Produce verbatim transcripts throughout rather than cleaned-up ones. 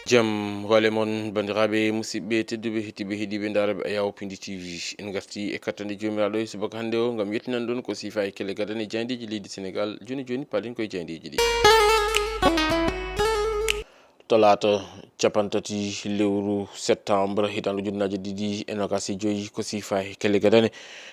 Jam wale mon, banndiraaɓe, musidɓe tedduɓe, heɗiiɓe, heɗiiɓe ndaarooɓe Ayaw Pindi T V. En ngarti e kattande Joomiraaɗo e subaka hannde o ngam yettinan ɗon ko siifa e kelle gadane e jaayndeeji leydi Senegaal. Jooni jooni, paalen koye jaayndeeji ɗi. Talaata, capantati lewru septembre, hitaande ujunnaaje ɗiɗi e noogaas e joy, ko siifa e kelle gadane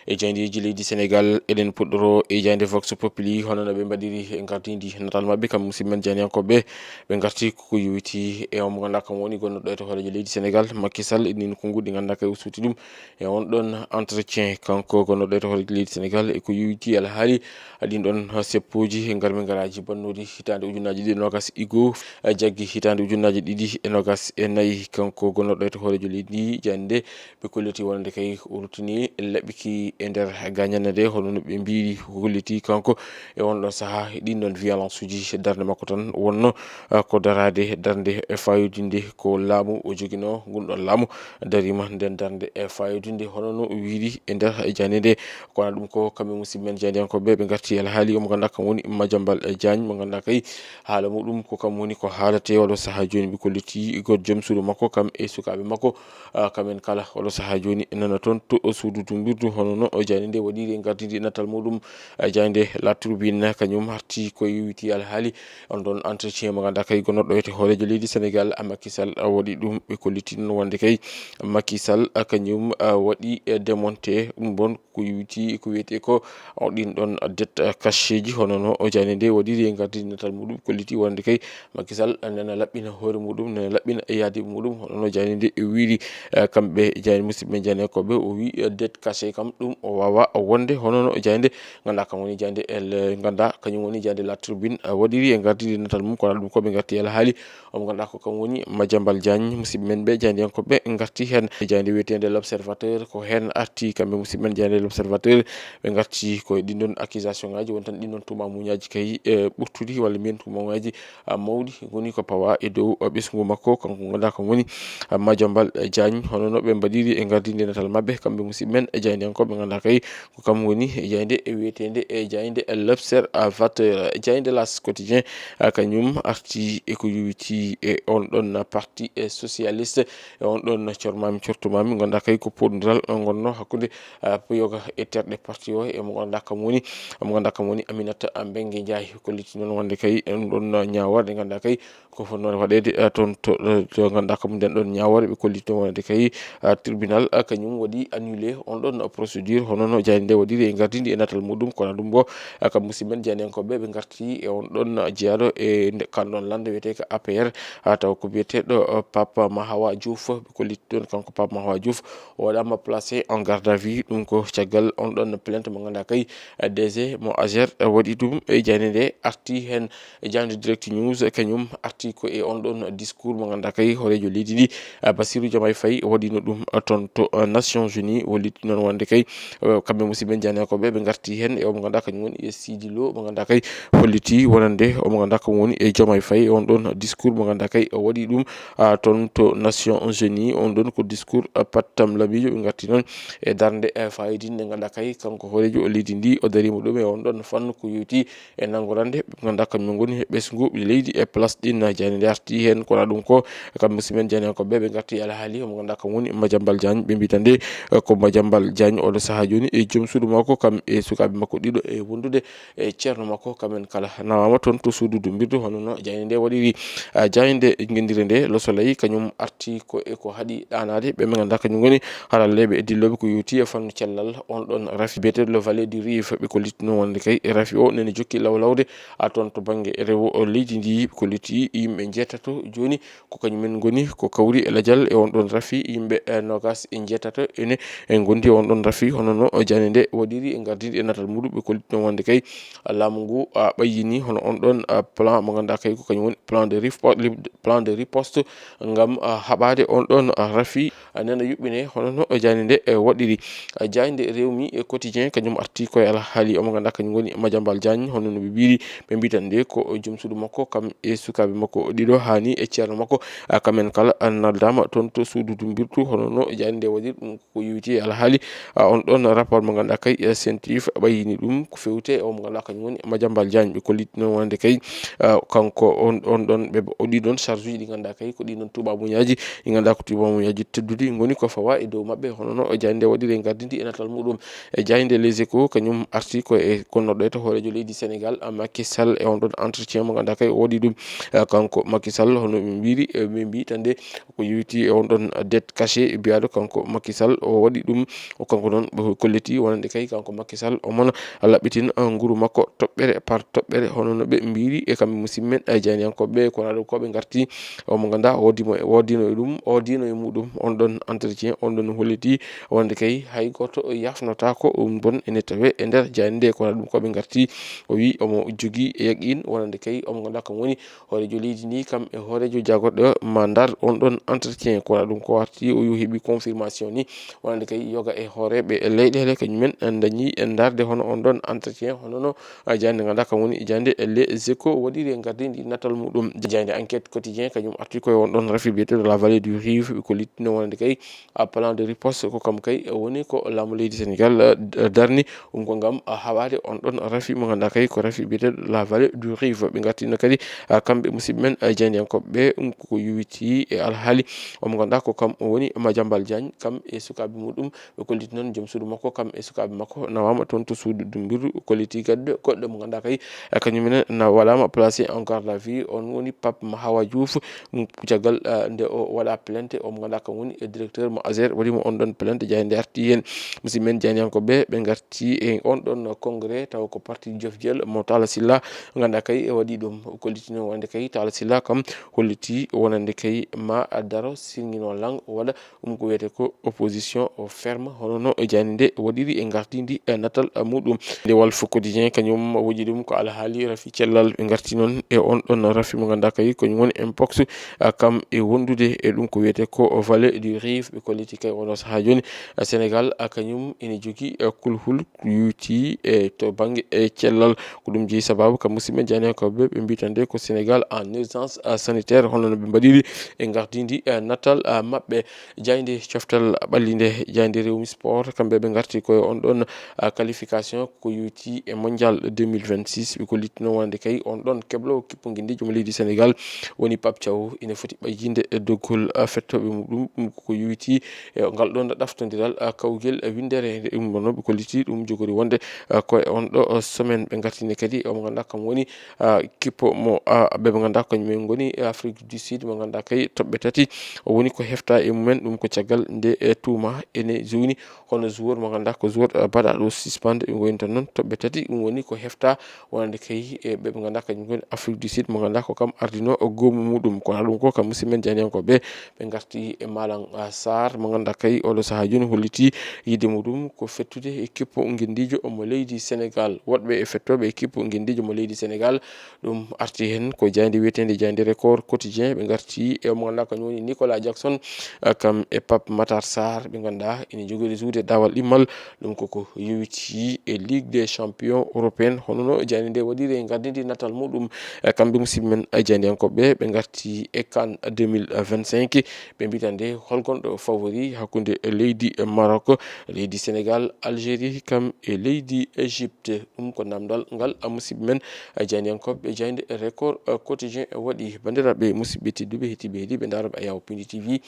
e jaayndeeji leydi Senegaal. Eɗen puɗɗoro e jaaynde Vox Populi, hono no ɓe mbaɗiri e ngardiindi natal maɓɓe, kam musidɓe men jaayndiyankooɓe. Ɓe ngarti ko yowiti e on mo ngannduɗaa kam woni gonnooɗo e to hooreejo leydi Senegaal, Macky Sall, e ɗin konnguɗi ngannduɗaa kay o suuti ɗum e on ɗon entretien, kanko gonnooɗo e to hooreejo leydi Senegaal, e ko yowiti alhaali ɗin ɗon seppooji e ngarmi ngaraaji bannooɗi hitaande ujunnaaje ɗiɗi e noogaas e go'o, jaggi hitaande ujunnaaje ɗiɗi e noogaas e nayi. Kanko gonnooɗo e to hooreejo leydi ndi, jaaynde ɓe kolliti wonande kay o ruttini laɓɓiki e nder gañannde nde, hono no ɓe mbiiri, holliti kanko e on ɗon sahaa ɗin ɗon violence uji. Darnde makko tan wonno, ah, ko daraade darnde e fayodinde ko laamu o joginoo, ngun ɗon laamu dariima nden darnde e fayodinde, hono no o wiiri e nder jaaynde nde. Kono ɗum ko kamɓe musidɓe men jaayndiyankooɓe ɓe ngarti alhaali o mo ngannduɗaa kam woni Madiambal Diagne, mo ngannduɗaa kay haala muɗum ko kam woni ko haalate oɗo sahaa jooni. Ɓe kolliti goto joom suudu makko kam e sukaaɓe makko, ah, kamen kala oɗo sahaa jooni nana toon to suudu dumbirdu, hono no o jaaynde nde waɗiri e ngardiindi natal muɗum. Ah, jaaynde La Tribune kañum arti ko yowiti alhaali on ɗon entretien mo ngannduɗaa kay gonnooɗo e to hooreejo leydi Senegaal, ah, Macky Sall, ah, waɗi ɗum. Ɓe kolliti noon wonde kay Macky Sall, ah, kañum, ah, waɗi, eh, démonté ɗum ɗon ko yowiti ko wiyetee ko o ɗin ɗon dette cachéji, hono no o jaaynde nde waɗiri e ngardiindi natal muɗum, kolliti wonde kay Macky Sall nana laɓɓina hoore muɗum, nana laɓɓina yaadiiɓe muɗum, hono no jaaynde nde wiiri. Eh, kamɓe jaaynde musidɓe men jaayndiyankooɓe, o wi, eh, dette cachée kam ɗum o waawaa wonde, hono no jaaynde ngannduɗaa kam woni jaaynde el, ngannduɗaa kañum woni jaaynde La Tribune, eh, waɗiri e ngardiindi natal mum, kono ɗum ko ɓe ngarti alhaali o mo ngannduɗaa ko kam woni Madiambal Diagne. Musidɓe men ɓe jaayndiyankooɓe ngarti heen e jaaynde wiyeteende L'Observateur, ko heen arti kamɓe musidɓe men jaaynde L'Observateur. Ɓe ngarti ko e ɗin ɗon accusation ngaji, won tan ɗin ɗon tuumaamuñaaji kay, eh, ɓurtuɗi walla mbiyen tuumaamuñaaji, ah, mawɗi ngoni ko pawaa e dow, ah, ɓesngu makko, kanko ngannduɗaa kam woni, ah, Madiambal Diagne, hono no ɓe mbaɗiri e ngardiinde natal maɓɓe kamɓe musidɓe men e jaayndiyankooɓe ngannduɗaa kay ko kam woni jaaynde e wiyeteende e jaaynde L'Observateur. Jaaynde L'As Quotidien, ah, kañum arti e ko yowiti e on ɗon parti, eh, socialiste, e on ɗon cormaami cortumaami ngannduɗaa kay ko poɗondiral ngonno hakkunde, ah, yoga e terɗe parti o e mo ngannduɗaa kam woni, mo ngannduɗaa kam woni Aminata Mbengue Ndiaye. Kolliti noon wonde kay ɗum ɗon ñaawoore nde ngannduɗaa kay ko fotnoo waɗeede, eh, toon to, eh, to ngannduɗaa kam nden ɗon ñaawoore ɓe kolliti noon wonde kay, eh, tribunal, eh, kañum waɗi annulé on ɗon procédure, hono no jaaynde nde waɗiri e ngardiindi e natal muɗum. Kono ɗum bo, eh, kam musidɓe men jaayndiyankooɓe ɓe ngarti e on ɗon jeyaaɗo e nde, kan ɗon lannda wiyetee ko A P R, ah, taw ko biyeteeɗo, eh, Pape Mahawa Diouf. Ɓe kolliti ɗon kanko Pape Mahawa Diouf o waɗaama placé en garde à vue, ɗum ko caggal on ɗon plainte mo ngannduɗaa kay, eh, D G mo AGER, eh, waɗi ɗum e jaaynde nde. Arti heen e jaaynde Direct News, eh, kañum arti ko e on ɗon discours mo ngannduɗaa kay hooreejo leydi ndi, eh, Bassirou Diomaye Faye waɗino ɗum, eh, toon to, eh, Nations Unies. Hollitti noon wonde kay, eh, kamɓe musidɓe men jaayndiyankooɓe ɓe ngarti heen e o mo ngannduɗaa kañum woni e Sidi Lo mo ngannduɗaa kay holliti wonande o mo ngannduɗaa kam woni e Diomaye Faye e on ɗon discours mo ngannduɗaa kay o waɗi ɗum, ah, toon to Nations Unies. On ɗon ko discours, ah, pattam lamiijo. Ɓe ngarti noon e darnde, eh, fayodinde nde ngannduɗaa kay kanko hooreejo leydi ndi o dariima ɗum e on ɗon fannu ko yowiti e nanngorande ɓe ngannduɗaa kamɓe ngoni e ɓesngu leydi e place ɗin. Jaaynde nde arti heen, kono ɗum ko kamɓe musidɓe men jaayndiyankooɓe ɓe ngarti alhaali o mo ngannduɗaa kam woni Madiambal Diagne. Ɓe mbiyi tan nde, eh, ko Madiambal Diagne oɗo sahaa jooni e joom suudu makko kam e sukaaɓe makko ɗiɗo e wondude e ceerno makko, kamen kala nawaama toon to suudu dumbirdu, hono no jaaynde nde waɗiri. Ah, jaaynde ngenndire nde Le Soleil kañum arti ko e ko haɗi ɗaanaade ɓe ɓe ngannduɗaa kañum ngoni haralleeɓe e dillooɓe ko yowiti e fannu cellal on ɗon rafi biyeteeɗo Le Valet du Rive. Ɓe kolliti noon wonde kay rafi o nene jokki lawlawde, ah, toon to bannge rewo o leydi ndi. Ɓe kolliti yimɓe njeetato jooni ko kañum en ngoni ko kawri e lajal e on ɗon rafi. Yimɓe, eh, noogaas e njeetato ene, e ngondi e on ɗon rafi, hono no jaaynde nde waɗiri e ngardiindi e natal muɗum. Ɓe kolliti noon wonde kay laamu ngu, ah, ɓayyini hono on ɗon, ah, plan mo ngannduɗaa kay ko kañum woni plan de ripo-, plan de riposte ngam, ah, haɓaade on ɗon, ah, rafi, ah, nana yuɓɓine hono no jaaynde nde, eh, waɗiri. Ah, jaaynde Rewmi e Quotidien kañum arti koye alhaali o mo ngannduɗaa kañum woni Madiambal Diagne, hono no ɓe mbiiri, ɓe mbiyi tan nde ko joom suudu makko kam e sukaaɓe makko ɗiɗo haani e ceerno makko Ko, ah, kamen kala, ah, naldaama toon to suudu dumbirdu, hono no jaaynde nde waɗiri ɗum ko yowiti e alhaali, ah, on ɗon rapport mo ngannduɗaa kay, eh, C N T F ɓayyini ɗum ko fewte o mo ngannduɗaa kañum woni Madiambal Diagne. Ɓe kolliti noon wonande kay, ah, kanko on, on ɗon ɓe o ɗii ɗon charge uji ɗi ngannduɗaa kay ko ɗii ɗon tubabuñaaji ɗi ngannduɗaa ko tubabuñaaji tedduɗi ngoni ko fawa e dow maɓɓe, hono no jaaynde nde waɗiri e gardindi e natal muɗum. E jaaynde Les Échos kañum arti ko e gonnoɗo e to hooreejo leydi Sénégal, ah, Macky Sall e on ɗon entretien mo ngannduɗaa kay o waɗi ɗum. Eh, kanko Macky Sall, hono ɓe mbiri, eh, ɓe mbi tan de ko yowiti e on ɗon dette cachée biyaaɗo kanko Macky Sall o waɗi ɗum. O kanko noon ɓe kolliti wonande kay kanko Macky Sall omona laɓɓitin, eh, nguru makko toɓɓere par toɓɓere, hono no ɓe mbiri e kamɓe musidɓe men, eh, jaayndiyankooɓe ɓe, kono ɗum ko ɓe ngarti omo ngannduɗaa o dimo, o dino e ɗum, o dino e muɗum on ɗon entretien, on ɗon holliti wonande kay hay gooto yafnotaako ɗum ɗon ene tawe e nder jaaynde nde, kono ɗum ko ɓe ngarti o wi omo jogii e yaqin wonande kay omo ngannduɗaa kam woni hooreejo leydi ndi kam e hooreejo jagorɗo ma ndar on ɗon entretien, kono ɗum ko warti o yo heɓi confirmation ni wonande kay yoga e hooreeɓe e leyɗeele kañumen dañi e ndarde hono on ɗon entretien, hono no, ah, jaaynde ngannduɗaa kam woni jaaynde Les Échos waɗiri e gardindi natal muɗum. Jaaynde Enquête Quotidien kañum arti koye on ɗon rafi biyeteeɗo la vallée du Rive ɓe kollitino wonande kay, ah, plan de riposte ko kam kay woni ko laamu leydi Sénégal, ah, darni. Ɗum ko ngam, ah, haɓaade on ɗon rafi mo ngannduɗaa kay ko rafi biyeteeɗo la vallée du Rive. Ɓe ngartino kadi, ah, kamɓe musidɓe men, ah, jaayndiyankooɓe ɓe, ɗum ko yowiti e alhaali omo ngannduɗaa ko kam woni Madiambal Diagne, kam e sukaaɓe muɗum. Ɓe kolliti noon joom suudu makko, kam e sukaaɓe makko nawaama toon to suudu dumbirdu. Kolliti kadi goɗɗo mo ngannduɗaa kay, ah, kañum ne na waɗaama placé en garde à vue, on woni Pape Mahawa Diouf. Ɗum ko caggal, ah, nde o waɗa plainte, omo ngannduɗaa kam woni e directeur mo Azer, waɗi mo on ɗon plainte, jaaynde arti heen. Musidɓe men jaayndiyankooɓe ɓe ngarti e on ɗon congrès, tawa ko parti Jofjel mo Talla Sylla, ngannduɗaa kay e waɗi ɗum. Kolliti noon wonande kay Talla Sylla kam holliti wonande kay ma daro sirŋino lang waɗa ɗum ko wiyetee ko opposition o ferme, hono no jaaynde nde waɗiri e gardindi e natal muɗum. Nde Walf Quotidien kañum woji ɗum ko alhaali rafi cellal ɓe ngarti noon e on ɗon rafi mo ngannduɗaa kay ko woni Mpox, ah, kam e wondude e ɗum ko wiyetee ko vallée du Rive. Ɓe kolliti kay oɗo sahaa jooni, ah, Sénégal, ah, kañum ene jogii, ah, kulhul yowiti e to bannge e cellal. Ko ɗum jeyi sababu kam musidɓe jaayndiyankooɓe ɓe mbi tan de ko Sénégal en urgence, ah, sanitaire, hono no ɓe mbaɗiri e gardindi, ah, natal, ah, maɓɓe. Jaaynde coftal ɓalli nde, jaaynde Rewmi Sport, kamɓe ɓe ngarti koye on ɗon, ah, qualification ko yowiti e Mondial deux mille vingt-six. Ɓe kollitino wonande kay on ɗon kebloowo kippu ngenndiijo mo leydi Sénégal woni Pape Thiaw, ina foti ɓayyinde e doggol, ah, fettooɓe muɗum. Ɗum ko yowiti e ngal ɗon ɗaftondiral, ah, kawgel, ah, winndere nde ummono. Ɓe kolliti ɗum jogori wonde, ah, ko e on ɗo, ah, semaine ɓe ngartini kadi omo ngannduɗaa kam woni, ah, kippo mo, ah, ɓe ɓe ngannduɗaa ko kañum en ngoni Afrique du Sud mo ngannduɗaa kay toɓɓe tati woni ko hefta e mumen. Ɗum ko caggal nde, eh, tuuma ene zowni hono joueur mo ngannduɗaa ko joueur, eh, baɗaaɗo suspende, ɗum woni tan noon toɓɓe tati, ɗum woni ko hefta wonande kay e ɓe ɓe ngannduɗaa kañum ngoni Afrique du Sud mo ngannduɗaa ko kam ardino goomu muɗum. Kono ɗum ko kam musidɓe men jaayndiyankooɓe ɓe ngarti e Malang, ah, Sarr mo ngannduɗaa kay oɗo sahaa jooni holliti yiɗde muɗum ko fettude e kippu ngenndiijo mo leydi Sénégal. Woɗɓe e fettooɓe e kippu ngenndiijo mo leydi Sénégal, ɗum arti heen ko jaaynde wiyeteende jaaynde Record Quotidien. Ɓe ngarti e mo ngannduɗaa kañum woni Nicolas Jackson, ah, kam e Pape Matar Sarr, ɓe ngannduɗaa ene njogori jouer daawal ɗimmal. Ɗum koko yowiti e Ligue des Champions européenne, hono no jaaynde nde waɗiri e gardindi natal muɗum. Eh, kamɓe musidɓe men, eh, jaayndiyankooɓe ɓe ngarti e CAN deux mille vingt-cinq. Ɓe mbi tan de hol gonɗo favori hakkunde leydi Maroc, leydi Sénégal, Algérie, kam e leydi Égypte. Ɗum ko namdal ngal, ah, musidɓe men, eh, jaayndiyankooɓe jaaynde Record, eh, Quotidien waɗi. Banndiraaɓe musidɓe tedduɓe, heɗiiɓe, heɗiiɓe ndaarooɓe Ayaw Pindi T V,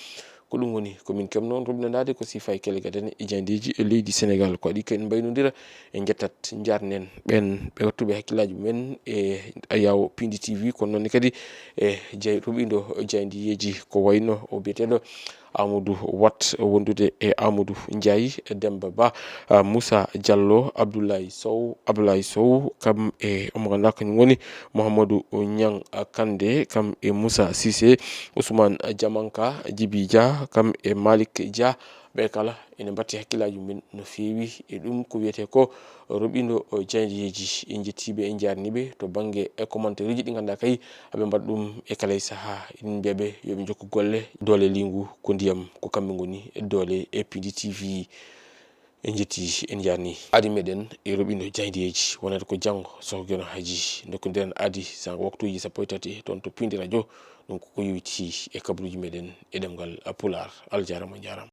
ko ɗum woni ko min keɓno on rubnandaade ko sifa e kelle gadane e jaayndeeji e leydi Sénégal. Ko waɗi ko en mbaynondira, en njettat, njaarnen ɓeen ɓe wattuɓe hakkillaaji mumen e Ayaw Pindi T V, kono noon ne kadi e jay-, ruɓindo jaayndiyeeji ko wayno o biyeteeɗo Amadou Wat wondude e Amadou Ndiaye, Demba Ba, ah, Moussa Diallo, Abdoulaye Sow, Abdoulaye Sow, kam e omo ngannduɗaa kañum woni Mouhamadou Niang Kandé, kam e Moussa Cissé, Ousmane Diamanka, Djibi Dia, kam e Malick Dia. Ɓe kala ene mbatti hakkillaaji mumen no feewi e ɗum ko wiyetee ko ruɓindo jaayndeeji. En njettii ɓe, en njaarnii ɓe to bannge e commentaire uji ɗi ngannduɗaa kay aɓe mbaɗa ɗum e kala e sahaa. Eɗen mbiya ɓe yo ɓe njokku golle. Doole liingu ko ndiyam, ko kamɓe ngoni e doole e Pindi T V. En njetti, en njaarni. Aadi meɗen e roɓindo jaydiyeeji, wonata ko janngo, sohgeno Haji, ndokkondiren aadi sanga waktuuji sappo e tati toon to Piindi Radio. Ɗum koko yowiti e kabaruuji meɗen e ɗemngal Pulaar. Allah jaaraama, on njaaraama.